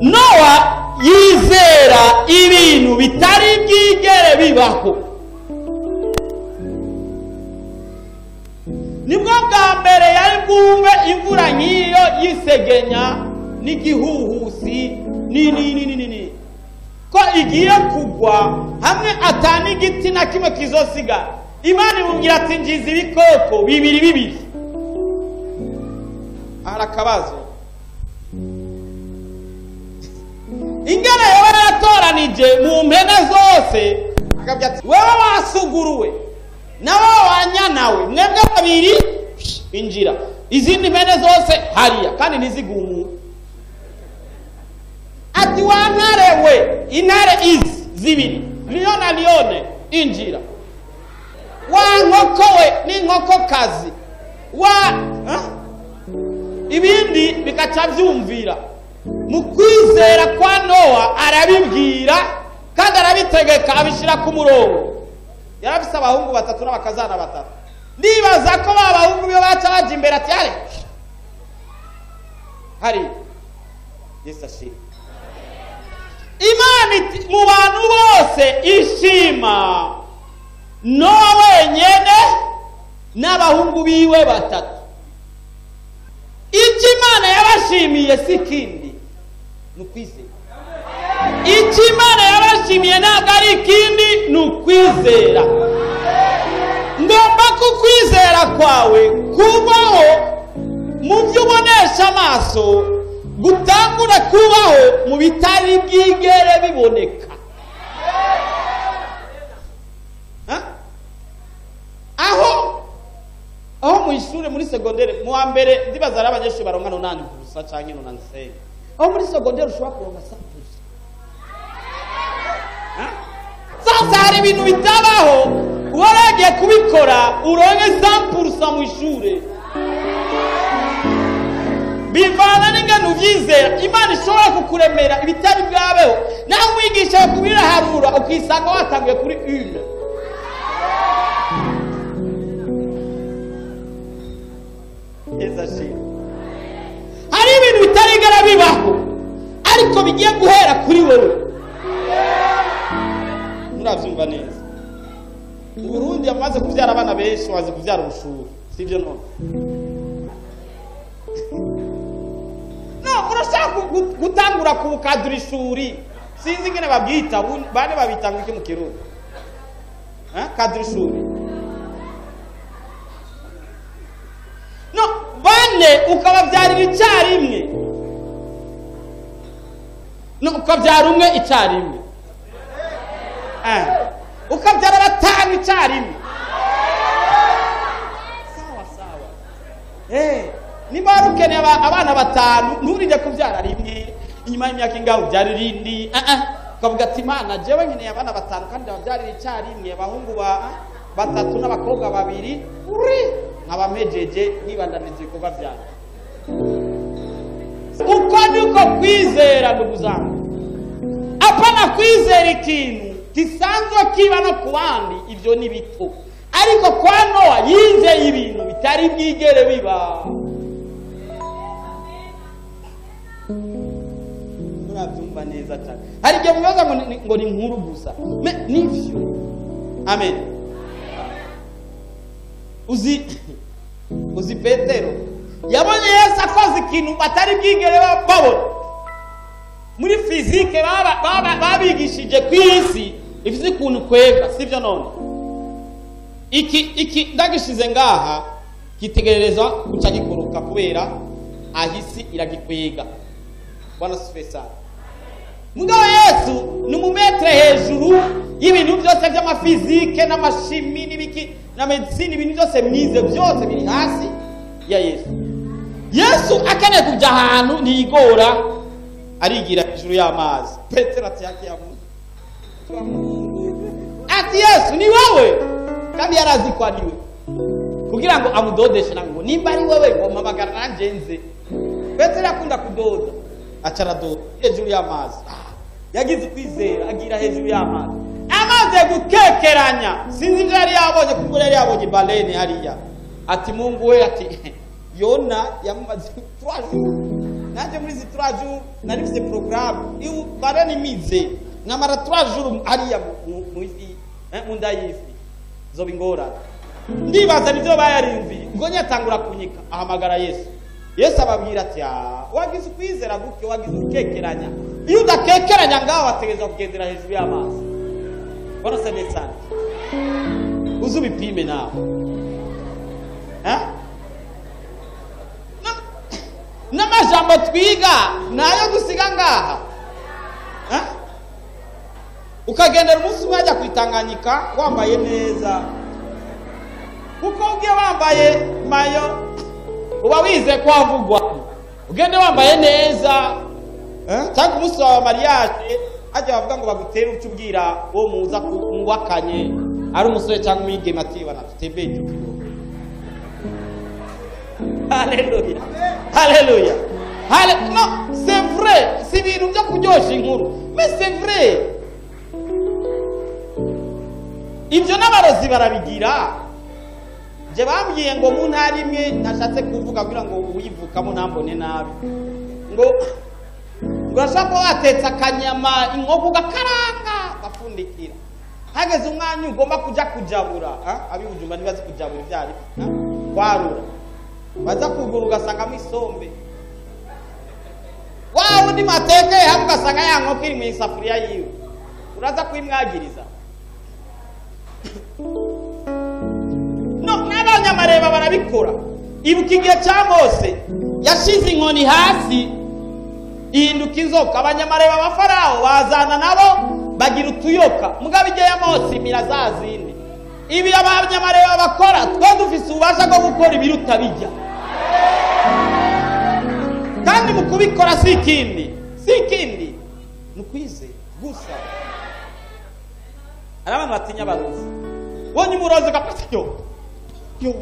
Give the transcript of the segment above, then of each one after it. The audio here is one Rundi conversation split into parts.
Nowa yizera ibintu bitari bwigere bibaho. Nibwo bwa mbere yari bwumve imvura nk'iyo y'isegenya n'igihuhusi ni ko igiye kugwa hamwe atani igiti na kimwe kizosigara. Imana imubwira ati ngize ibikoko bibiri bibiri. Hari akabazo. Ingene yoba yaratoranije mu mpene zose, akabwira ati wewe wasuguruwe nawe wanyanawe, mwebwe babiri injira, izindi mpene zose hariya kandi ntizigumure. Ati wa ntare we, intare izi zibiri, lion na lione, injira. Wa nkoko we n'inkokokazi, wa ibindi bikaca byumvira. Mu kwizera kwa Nowa arabibwira kandi arabitegeka, abishyira ku murongo. Yarafise abahungu batatu n'abakazana batatu. Ndibaza ko ba bahungu biwe baca baja imbere ati hare hari Yesu ashimwe. Imana mu bantu bose ishima Nowa wenyene n'abahungu biwe batatu. Icyo Imana yabashimiye si ikindi, ni ukwizera. Icyo Imana yabashimiye ntabwo ari ikindi, ni ukwizera. Ngomba ko ukwizera kwawe kubaho mu byo ubonesha amaso, gutangura kubaho mu bitari bwigere biboneka. Aho mu ishure muri secondaire mu wa mbere ndibaza ari abanyeshuri baronka nonani gusa canke nonani senga. Aho muri secondaire ushobora kuronka 100%. Sasa hari ibintu bitabaho, waragiye kubikora uronke 100% mu ishure. Bivana n'ingano uvyizera. Imana ishobora kukuremera ibitari bwabeho, nawe umwigisha kubiraharura ukisanga watanguye kuri 1. Hari ibintu bitarigera bibaho ariko bigiye guhera kuri wewe. Muravyumva neza. Uburundi amaze kuvyara abana benshi, waze kuvyara ubushuru, sivyo none? No, urashaka gutangura kubukadura ishuri, sinzi ingene babwita, bane babitanga iki mu Kirundi? Kadura ishuri. No, bane ukabavyarira icyarimwe. No, ukavyara umwe icyarimwe. Ukavyara batanu icyarimwe. Sawa sawa. Niba ukeneye abana batanu, nturinde kuvyara rimwe, inyuma y'imyaka ingahe uvyara irindi. Ukavuga ati Imana jewe nkeneye abana batanu kandi ndabavyarira icyarimwe, abahungu batatu n'abakobwa babiri. Uri nkabamejeje nibandaniza ibikorwa byanjye. Uko niko kwizera, ndugu zangu. Apana kwizera ikintu gisanzwe kiba no ku bandi, ibyo ni bito. Ariko kwa Nowa yizeye ibintu bitari bwigere biba. Murabyumva neza cyane. Hari igihe mubaza ngo ni inkuru gusa, nivyo. Amen. Uzi Petero yabonye Yesu akoze ikintu batari bwigere babona. Muri fizike babigishije ku isi ifite ukuntu kwega, sivyo none? Iki ndagishize ngaha kitegerereza guca gikoroka kubera ahisi iragikwega. Bwana asifiwe sana. Mugabo Yesu ni umumetre hejuru y'ibintu byose by'amafizike n'amashimi n'ibiki na medicine, ibintu byose mwize byose biri hasi ya Yesu. Yesu akeneye kujya ahantu ntiyigora, arigira hejuru y'amazi. Petero ati yakiyamu. Ati Yesu ni wewe, kandi yarazi ko ari we, kugira ngo amudodeshe ngo nimba ari wewe ngo mpamagara nanje nze. Petero akunda kudoda, aca aradoda hejuru y'amazi. Yagize kwizera agira hejuru y'amazi. Amaze gukekeranya, sinzi ibyo yari yabonye, kuko yari yabonye balene hariya. Ati Mungu we, ati Yona yamaze 3 jours. Nanjye muri izi 3 jours nari mfite programme baranimize nkamara 3 jours hariya mu ifi, mu nda y'ifi, zoba ingorane. Ndibaza nivyo bayarimviye ngo nyatangura kunyika, ahamagara Yesu. Yesu ababwira ati wagize ukwizera guke, wagize ukekeranya. Iyo udakekeranya ngaho wategerezwa kugendera hejuru y'amazi. Bwana seme sana, uzubipime nawe. N'amajambo twiga nayo gusiga ngaha, ukagendera umunsi umwe ajya kwitanganyika wambaye neza, kuko ugiye wambaye mayo uba wize ko wavugwa. Ugende wambaye neza, cyangwa umunsi wawe mariage ajya bavuga ngo bagutere uca ubwira uwo muza mwubakanye ari umusore cyangwa umwigeme ati bana tutembeye ikigo. Haleluya, haleluya. Non, c'est vrai, si ibintu byo kuryosha inkuru, mais c'est vrai. Ibyo n'abarozi barabigira. Je bambwiye ngo mu ntara imwe ntashatse kuvuga kugira ngo uyivukamo ntambone nabi, ngo urashaka kuba watetse akanyama inkoko ugakaranga gapfundikira, hageze umwanya ugomba kuja kujabura, ab'ibujumba ntibazi kujabura ibyo ari kwarura, baza kugura ugasangamo isombe, wa wundi matekeye hamwe ugasanga ya nkoko iri mu isafuriya yiwe, uraza kuyimwagiriza. No, n'abanyamareba barabikora. Ibuka igihe cya Mose yashize inkoni hasi ihinduka inzoka, abanyamareba ba Farawo bazana nabo bagira utuyoka, mugabo igihe ya Mose imira za zindi. Ibi abanyamareba bakora, twe dufise ububasha bwo gukora ibiruta bijya, kandi mu kubikora si ikindi, si ikindi, ni ukwizera gusa. Hari abantu batinya abarozi, wonye umurozi ugafata yo yo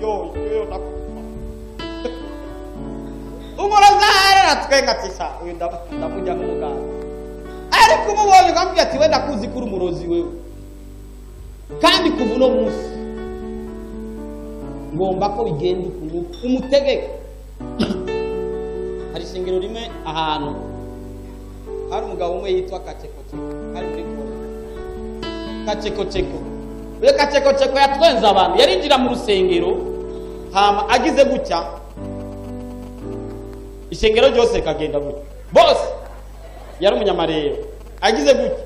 yo yo ndakufa. Umurozi aratwenga ati sha uyu ndamujya nk'umuganga, ariko umubonye ukamubwira ati wenda kuzi kuri umurozi wewe, kandi kuva uno munsi ngomba ko bigenda ukuntu umutegeka. Hari ishingiro rimwe ahantu hari umugabo umwe yitwa Kachekocheko, hari muri Kongo. Kachekocheko uyo Kachekocheko yatwenze abantu, yarinjira mu rusengero hama agize gutya ishengero ryose rikagenda gutya, bose yari umunyamareba, agize gutya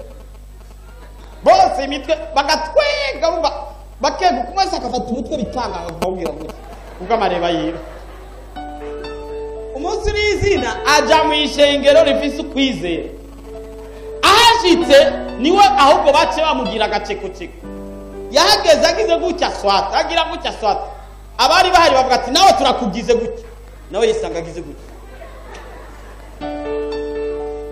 bose imitwe bagatwenga, bumva bakeguka, umwe wese akafata umutwe bikanga akawubwira gutya ubwo amareba yiwe. Umunsi w'izina aja mu ishengero rifise ukwizera, ahashitse niwe ahubwo bace bamugira agacekocheko. Yahageze agize gutya swata, agira gutya swata, abari bahari bavuga ati nawe turakugize gutya, nawe yisanga agize gutya.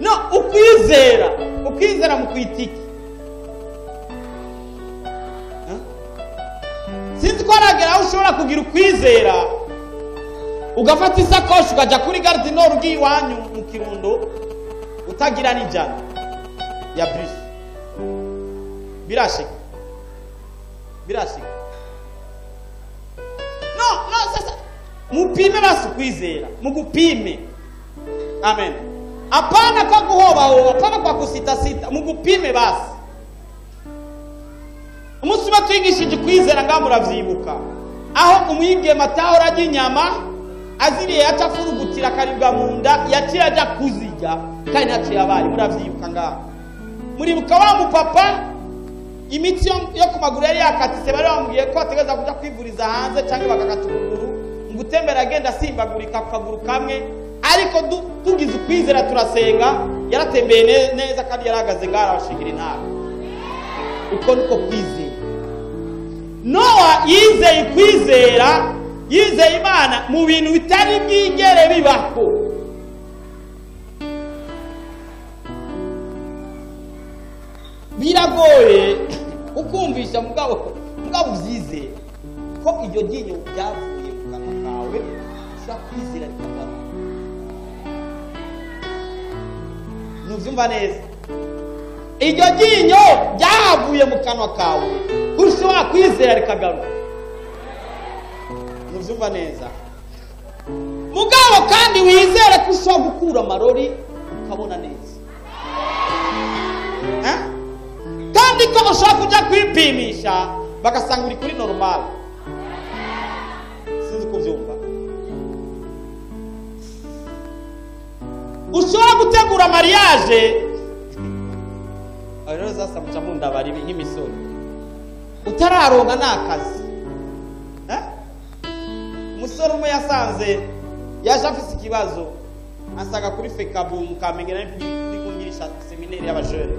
No, ukwizera, ukwizera mu kwitiki. Sinzi ko aragera aho ushobora kugira ukwizera ugafata isakoshi ukajya kuri gare du Nord ugiye iwanyu mu Kirundo utagira n'ijana ya bus. Birashika, birashika. No, no, sasa mupime basi ukwizera, mugupime. Amen. Hapana kwa kuhoba, hapana kwa kusita sita, mugupime basi. Umunsi umwe twigishije ukwizera ngaho muravyibuka, aho umwigeme atahora arya inyama aziriye aca afurugutira akaribwa mu nda, yaciye aja kuzirya kandi ntaco yabaye. Muravyibuka ngaho, muribuka wa mupapa imitsi yo ku maguru yari yakatise, bari bamubwiye ko ategereza kuja kwivuriza hanze canke bagakata ukuguru, mu gutembera agenda asimbagurika ku kaguru kamwe, ariko tugize ukwizera turasenga, yaratembeye neza kandi yarahagaze ngaho arabashingira intara. Uko niko kwizera. Nowa yizeye kwizera, yizeye Imana mu bintu bitari bwigere bibaho. Biragoye ukumvisha mugabo uvyizeye ko iryo ryinyo ryavuye mu kanwa kawe, ushobora kwizera rikagaruka. Nuvyumva neza? Iryo ryinyo ryavuye mu kanwa kawe, ushobora kwizera rikagaruka. Nuvyumva neza? Mugabo kandi wizere ko ushobora gukura amarori ukabona neza, eh? Kandi ko ushobora kujya kwipimisha bagasanga uri kuri normal. Sinzi kubyumva. Ushobora gutegura mariage, rero sasa muca mundabara ibi nk'imisoro utararonka n'akazi, eh? Umusore umwe yasanze yaje afise ikibazo, ansanga kuri FECABU mu Kamenge, nari ndi kungirisha séminaire y'abajene.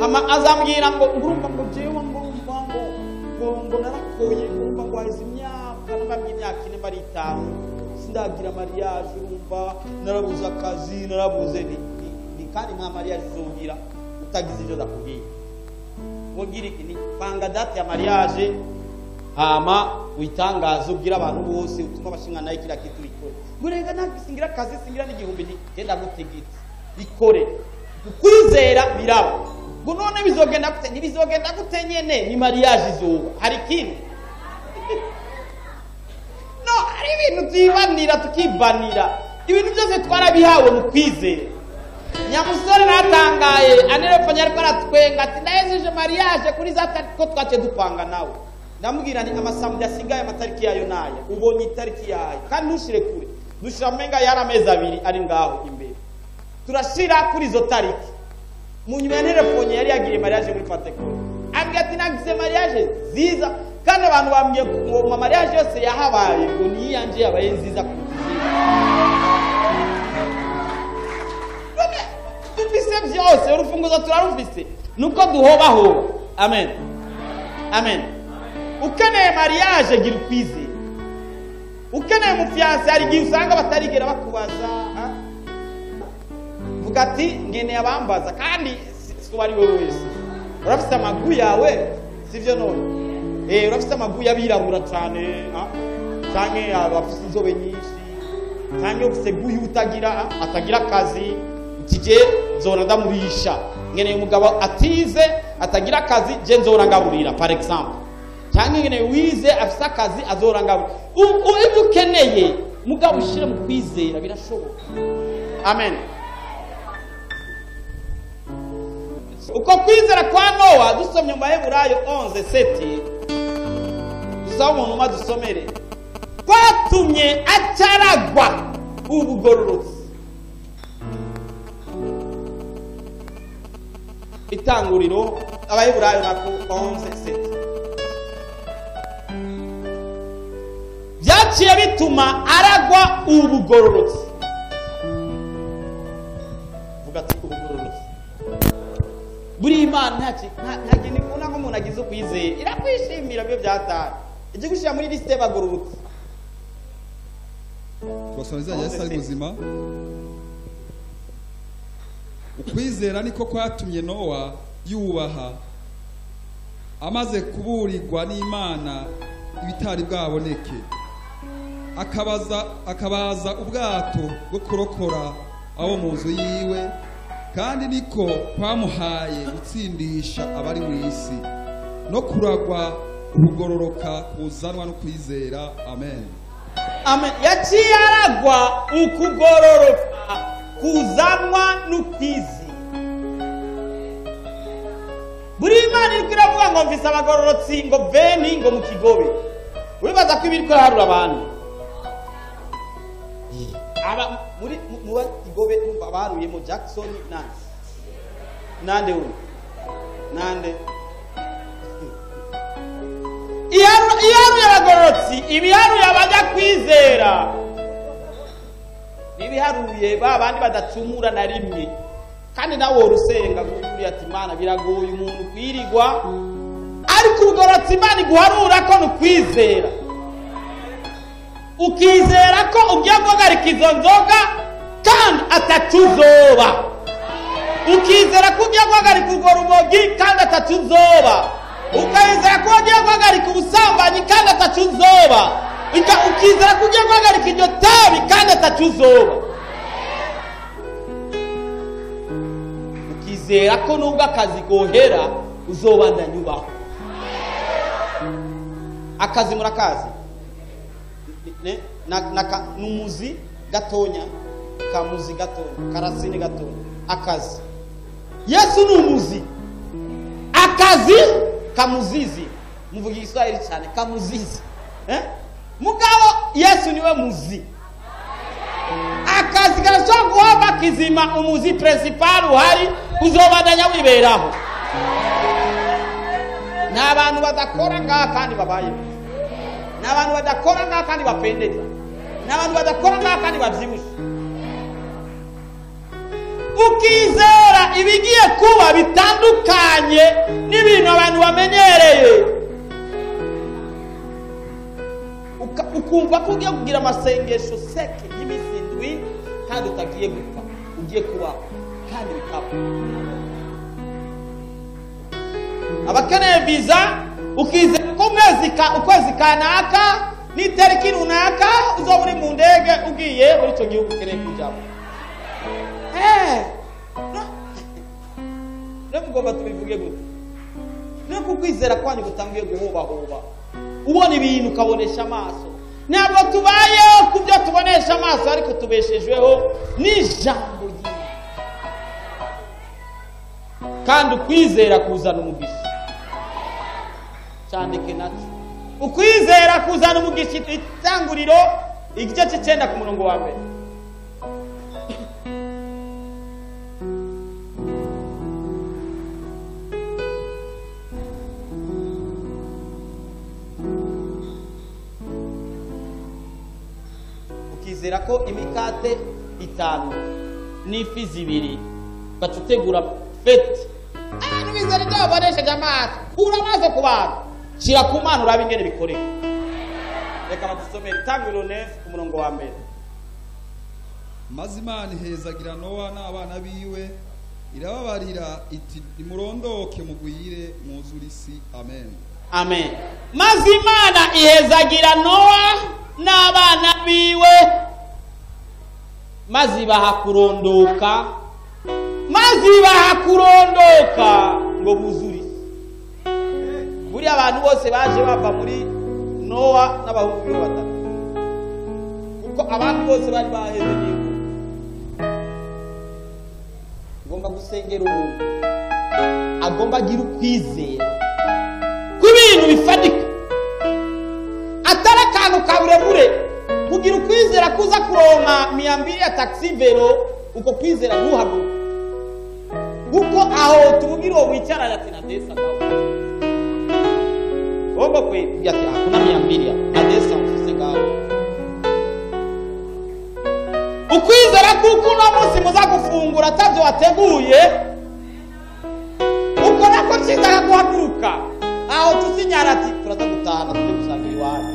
Hama azambwira ngo urumva ngo jewe ngo urumva ngo narakoye, urumva ngo haheze imyaka, nababwiye imyaka 4 mba ari 5 sindagira mariage, urumva narabuze akazi, narabuze ni kandi nta mariage uzogira utagize ivyo ndakubwiye. Wogira iki? Ni panga date ya mariage, hama witangaze, ubwira abantu bose, utuma abashinga nayo kiriya kintu bikore. Ngo rega ntabwo singira akazi, singira n'igihumbi, nti genda gutegetse bikore. Ukwizera biraba. Ngo none bizogenda gute? Ntibizogenda gute nyene, ni mariage izuba. Hari ikindi? No, hari ibintu tuyibanira, tukibanira. Ibintu byose twarabihawe mu kwizera. Nyamusore natangaye, anerefanya ariko aratwenga ati ndahejeje mariage kuri za tariki ko twaciye dupanga nawe. Ndamubwira nti amasambu yasigaye amatariki yayo naya, ubonye itariki yayo kandi ntushire kure, dushira amenga yari amezi 2 ari ngaho imbere, turashira kuri izo tariki. Mu nyuma ya telefone yari yagiriye mariage muri Pentecote, ambwira ati nagize mariage nziza, kandi abantu bambwiye ngo mu mariage yose yahabaye ngo ni iyanje yabaye nziza kuruta izindi. None dufise byose, urufunguzo turarufise, nuko duhobahoba. Amen, amen. Ukeneye mariage gira ukwizera. Ukeneye umufiancé, hari igihe usanga batarigera bakubaza, ha? Vuga ati ngeneye abambaza, kandi si uwo ari we wese. Urafise amagu yawe, sivyo none? Urafise amagu y'abirabura cyane, ha? Canke abafise inzobe nyinshi, canke ufise guyu utagira, ha? Atagira akazi, uti je nzora ndamurisha. Ngeneye umugabo atize, atagira akazi, je nzora ngaburira, par exemple. Cyangwa ngeneye wize afise akazi azora ngaburira. Ibyo ukeneye mugabo ushire mu kwizera birashoboka. Amen. Uko kwizera kwa Nowa dusomye mu Baheburayo 11:7, dusaba umuntu umwe adusomere, kwatumye acaragwa ubugororotsi. Itanguriro Abaheburayo nako 11:7. Byaciye bituma aragwa ubugororotsi. Vuga ati ubugororotsi. Buri Imana nta kintu ikunda ko umuntu agize ukwizera, irakwishimira byo byatari. Ijye gushyira muri liste y'abagororotsi. Turasoma izina rya Yesu ari muzima. Ukwizera niko kwatumye Nowa yubaha amaze kuburirwa n'Imana ibitari bwaboneke, akabaza ubwato bwo kurokora abo mu nzu yiwe, kandi niko kwamuhaye gutsindisha abari mu isi no kuragwa ukugororoka kuzanwa no kwizera. Amen. Amen. Yaciye aragwa ukugororoka kuzanwa n'ukwizera. Buri Imana iriko iravuga ngo mvise abagororotsi ngo beni ngo mu kigobe. Wibaza ko ibiriko harura abantu. Aba muri mu kigobe numva baruyemo Jackson Nancy. Nande uyu? Nande? Iharuye abagororotsi, ibiharuye abajya kwizera. Nibiharuye ba bandi badacumura na rimwe. Kandi nawe urusenga kuri ati Imana biragoye umuntu kwirigwa, ariko ubugororotsi Imana iguharura ko nukwizera. Ukizera ko ugiye guhagarika izo nzoga kandi atatuzoba. Ukizera ko ugiye guhagarika urwo rumogi kandi atatuzoba. Ukizera ko ugiye guhagarika ubusambanyi kandi atatuzoba. Ukizera ko ugiye guhagarika iryo tabi kandi atatuzoba. Ukizera ko nubwo akazi gohera uzobandanya ubaho. Akazi murakazi? Ne? Numuzi gatonya, kamuzi gatonya, karasini gatonya, akazi. Yesu ni umuzi. Akazi kamuzizi. Muvuga Igiswahili cyane, kamuzizi. Mugabo Yesu niwe muzi. Akazi karashobora guhamba kizima, umuzi principal uhari uzobandanya wiberaho. Ni abantu badakora ngaha kandi babayeho. Ni abantu badakora ngaha kandi bapendeza. Ni abantu badakora ngaha kandi babyibushe. Ukizera ibigiye kuba bitandukanye n'ibintu abantu bamenyereye. Ukumva ko ugiye kugira amasengesho seke y'iminsi indwi kandi utagiye gupfa, ugiye kubaho kandi bikaba. Abakeneye visa, ukizera ko ukwezi kanaka n'itariki runaka uzoba uri mu ndege ugiye muri icyo gihugu ukeneye kujyamo. No mugomba tubivuge gute? No kukwizera kwanyu gutangiye guhobahoba, ubona ibintu ukabonesha amaso. Ntabwo tubayeho ku byo tubonesha amaso, ariko tubeshejweho n'ijambo ry'Imana. Kandi ukwizera kuzana umugisha. Cyandike nacyo. Ukwizera kuzana umugisha. Itanguriro igice cy'icenda ku murongo wa mbere. Ukizera ko imikate 5 n'ifi 2 bacutegura fete. Abantu bizera ibyo babonesheje amaso. Kura amaso ku bantu, shyira ku Mana urabe ingene bikoreka. Reka badusomere Itanguriro 9 ku murongo wa mbere. Maze Imana ihezagira Nowa n'abana biwe, irababarira iti nimurondoke mugwire mwuzure isi. Amen. Amen. Maze Imana ihezagira Nowa n'abana biwe, maze ibaha kurondoka, maze ibaha kurondoka ngo buzure isi. Buriya abantu bose baje bava muri Nowa n'abahungu biwe batatu, kuko abandi bose bari baheze n'ingo. Ngomba gusengera umuntu agomba agira ukwizera ku bintu bifatika, atari akantu kaburebure. Kugira ukwizera kuza kuronka 200 ya taxi vero, uko kwizera ntuhaguruke, kuko aho tubwira uwo wicara ati na desa kawe Omba kwe ati hakuna 200 na desa ufise ngaho. Ukwizera kuko uno munsi muza gufungura atavyo wateguye, uko nako citaka guhaguruka aho tusinyara ati turaza gutahana tujye gusangira iwanyu.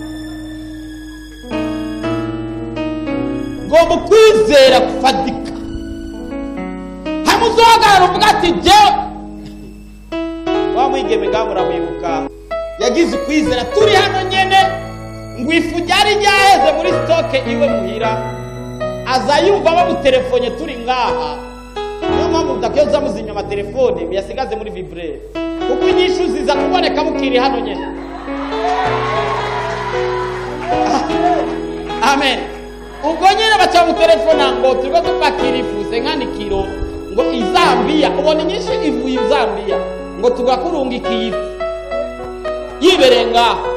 Ngomba ukwizera kufatika. Hamwe uzohagarara uvuga ati jewe wa mwigeme ngaho muramwibuka yagize ukwizera, turi hano nyene ngo ifu ryari ryaheze muri stoke iwe muhira, aza yumva bamutelefone turi ngaha. Niyo mpamvu mudakwiye kuza muzimya amatelefone muyasigaze muri vibreur, kuko inyishu ziza kuboneka mukiri hano nyene. Amen. Ubwo nyene baca mutelefona ngo turiko dupakira ifu 50 kilo ngo Izambiya, ubona inyishu ivuye Izambiya ngo tugakurungikiye ifu yibereye ngaho.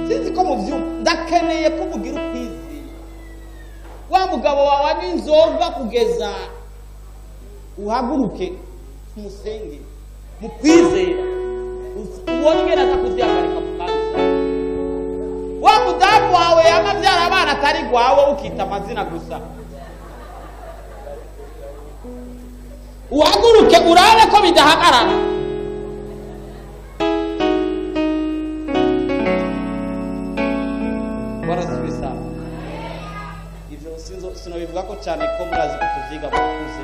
Sinzi ko muvyumva, ndakeneye ko mugira ukwizera. Wa mugabo wawe anywa inzoga kugeza uhaguruke umusenge mu kwizera, ubone ingene aza kuzihagarika mu kanya. Wa mudamu wawe yama avyara abana atari gwawe, ukita amazina gusa, uhaguruke urabe ko bidahagarara. Bwana sana. Ivyo sinobivuga ko cyane ko murazi ko tuvyiga bakuze,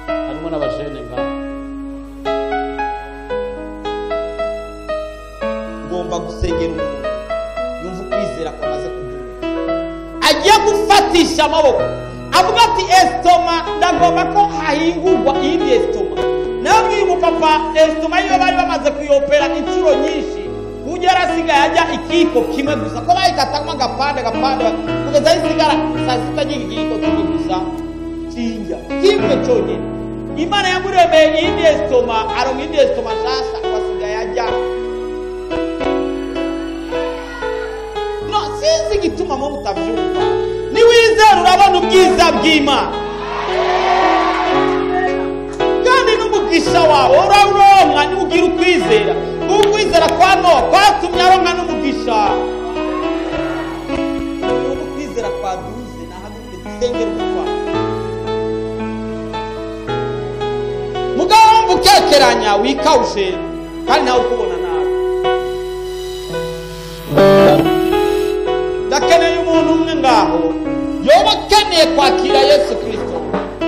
harimo n'abajene ngaho. Ngomba gusengera umuntu yumva ukwizera ko amaze kuduga, agiye gufatisha amaboko avuga ati estomac ndagomba ko hahingurwa iyindi estomac. Nawe mbwira umupapa estomac yiwe bari bamaze kuyopera inshuro nyinshi, Kuburyo yarasigaye ajya ikiko kimwe gusa, ko bayikatamo agapande agapande kugeza aho isigara saa sita agira ikiyiko kimwe gusa cy'indya kimwe cyonyine. Imana yamuremeye iyindi estomac, aronka iyindi estomac nshasha, wasigaye ajya. No sinzi igituma mu mutabyumva. Niwizera urabona ubwiza bw'Imana, kandi n'umugisha wawe urawuronka niwugira ukwizera. Kuko ukwizera kwa Nowa kwatumye aronka n'umugisha. Ubu ukwizera kwa duze nahaguruke dusengere umutwaro. Mugabo wumva ukekeranya wikawushe kandi nawe ukubona nabi. Ndakeneye umuntu umwe ngaho yoba akeneye kwakira Yesu Kristo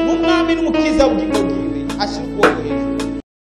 nk'umwami n'umukiza w'ubugingo bwiwe, ashira ukuboko hejuru.